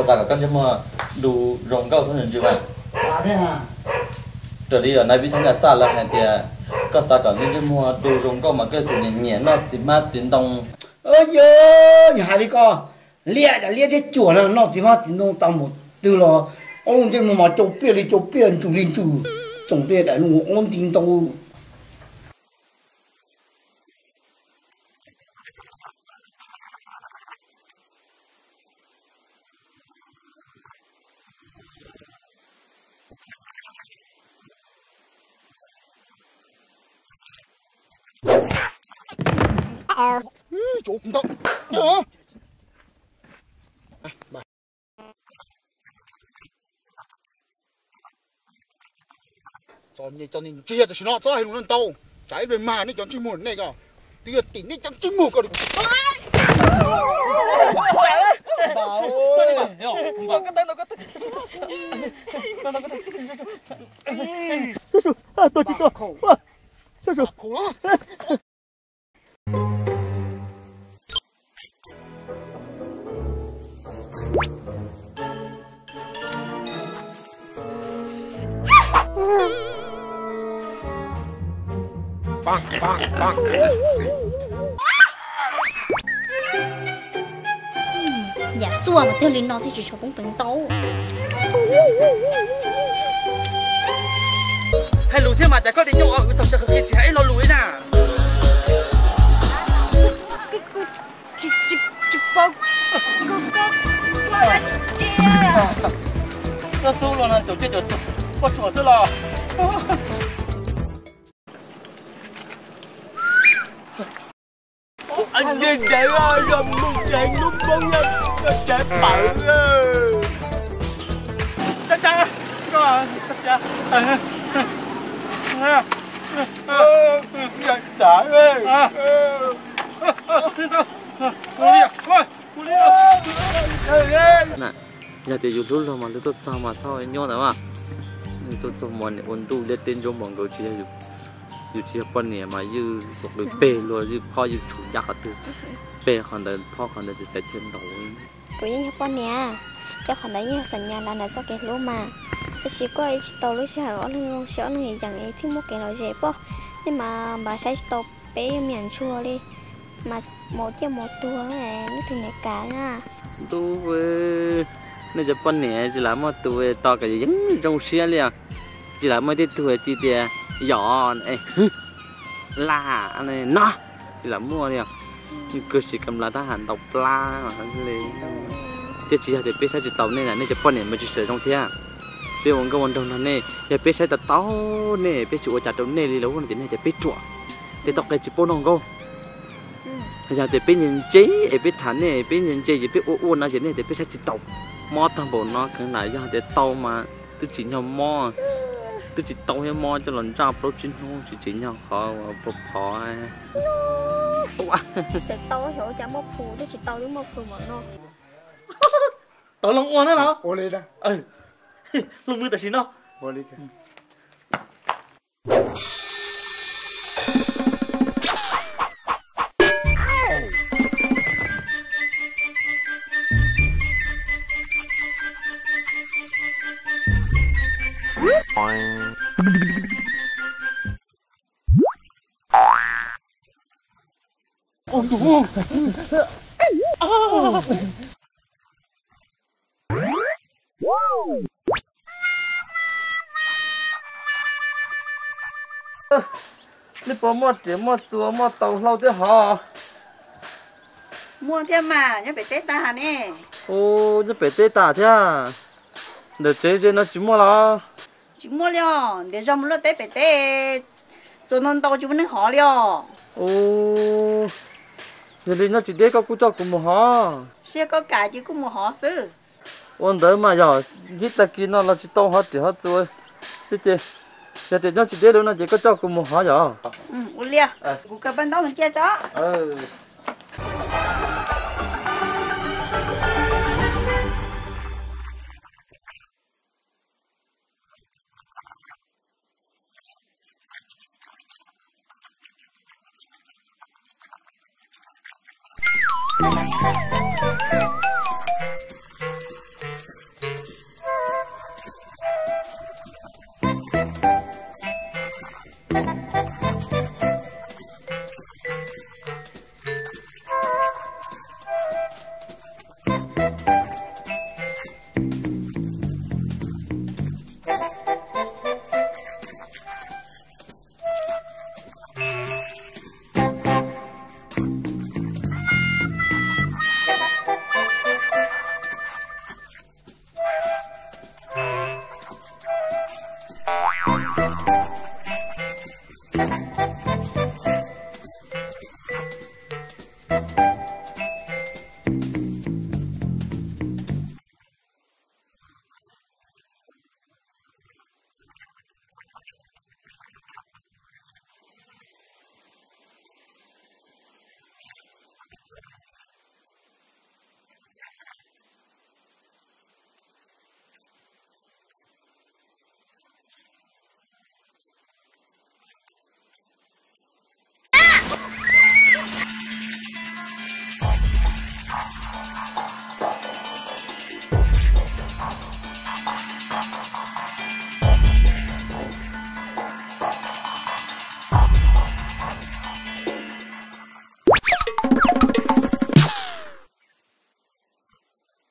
Xav kom koj ntsej muag du zoo nkauj xwb ntsws mas. Raws li nais vib thab nyas xaj lawv hais tias koj xav kom ntsej muag du zoo nkauj mas koj tsum nyiam noj txiv hmab txiv ntoo. Yog, yog hais li ko, liab cas liab thiab cuam no, noj txiv hmab txiv ntoo tau mus twg los ob lub ntsej muag mas cau pliaj li cau pliaj, ntsws li ntsws, tsoom tej daim lus ob nti ntau. Tso nej, tso nej ntsiag tam sim no, txhob hais lus no ntau. Tsam ib pliag mas nej cov ntsej muag nej ko, twb yog tim nej cov ntsej muag ko li. Yam xuaj mas twb li no thiaj tsis tshua poob peev tau. Hais lus thiab mas cas koj di ncauj os, wb txog sawv qhov qhia tsis hais ib lo lus li na. Tsis paub. Koj xub los no caum cej caum pob tsuas xwb los. Ntawd los mus deev lub poob yog tsav pawv. Tsav, tsav, tsav, tsav. Na, yog tias yus hlub luag mas luag tuaj txog mas txhob nyuaj ntawd mas. Tuaj txog mas niam ua ntuj liab teb ntsuab npaum nkaus tsis yog, yus tsis yog poj niam mas ywj xov qwb peg luag ywj phob ywj tshum ncaj qhov twg, peg qhov ntawd phob qhov ntawd tsis xaiv chaw ntaus. Kuv yeej yog poj niam, cov qhov ntawd yeej yog xam nyas los ntawm txoj kev hlub mas. Tab sis koj tsis tau lub sij hawm ob leeg zoo siab ob leeg yeem es thiaj muaj kev lom zem pob. Nej mas npaj saib tsis tau peb me nyuam ntsuag li, mas mus ciaj mus tuag, nej tus niam kav na. Ntuj, nej cov poj niam tsis lam muaj tus tos kom yeej zoo siab li os. Tsis lam muaj tej tug ci tias yom, laj no, tsis lam muaj li os. Kws sim kam las tab ham ntaus plab li. Thiab tsis yog tias peb saib tsis taus nej na, nej cov poj niam mas tsis tshua zoo thiab. Peb ua nkauj ua nraug nrog nej, yog peb saib tau tau nej, peb tsis ua cas rau nej li los no ces nej tias peb ruam, tej tau qe tsis paub noj nkauj. Yog tias peb ntse ntse es peb tham nej, peb ntse ntse ces peb ua ua no ces nej tias peb saib tsis taus. Mob tag npaum no kheev lam yog tias tau mas twb tsim nyog mob, twb tsis tau thiab mob coj los ntsaj plaub tsib hnub tsis tsim nyog qhov phov phov. Txawm tau xyov cas muaj plhu, twb tsis tau twb muaj plhu mam no. Tau loo ua na los? Ua li na. Lub mwg tam sim no. Ua li. Nej puas muaj riam muaj txuas muaj taus hlau thiab hov? Muaj thiab mas, nyob pem teb tag ne. Ua, nyob pem teb tag thiab. Ntawm tsev ze no tsis muaj los? Tsis muaj li os, ntiav zog mus luaj teb pem teb, txuas ntau ntau tsis muaj neeg hov li os. Ua, yog li nyob tsis deb koj kuj coj kuv mus hov. Seb koj kam ces kuj mus hov xwb. Ua ntawd mas yog ib tag kis no los tsis tau hov riam hov txuas thiab ces, yog tias nyob tsis deb lawm no ces koj coj kuv mus hov yom. Ua li, kuv kawg paj ntaub mus cia tso.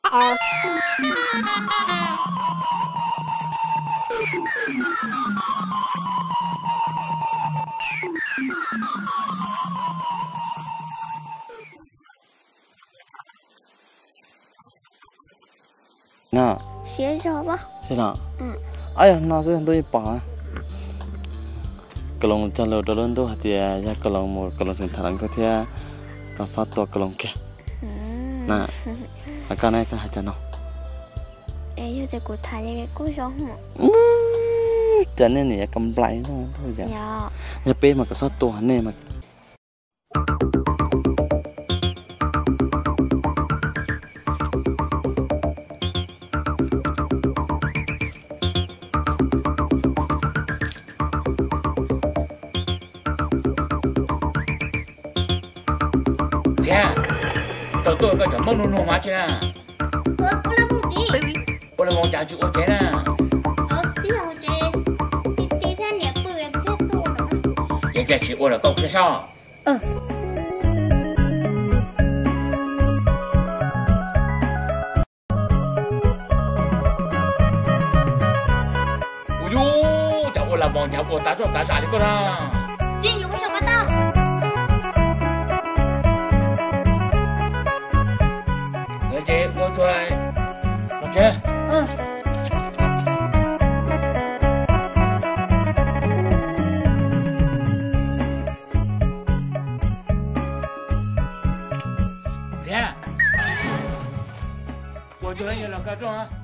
No, siab zog. Ab yog no xwb ntuj yeej pom. Kaloos cog lus rau lub ntuj hais tias yog Kaloos mus Kaloos tseem tham hluas nkauj thiab, koj xob tua Kaloos kiag. Na, koj ne, koj hais cas no? Cas nej nim yuav ka nplais no, yog peb mas koj xob tua nej mas. Ntxhiab, tau tuaj koj cov Hmoob nug nug mas tsi na. Ua laj voos cas tsis ua tsev na? Yog cas tsis ua lawm koj ua tsev soj. Ua yus, cas ua laj voos cas ua tav zoj tav zam li koj na. Txiv, nyuam qhuav sawv pas tau. Ces ua tsuag los tsev. Ntxhiab, ua tsuag los koj rooj.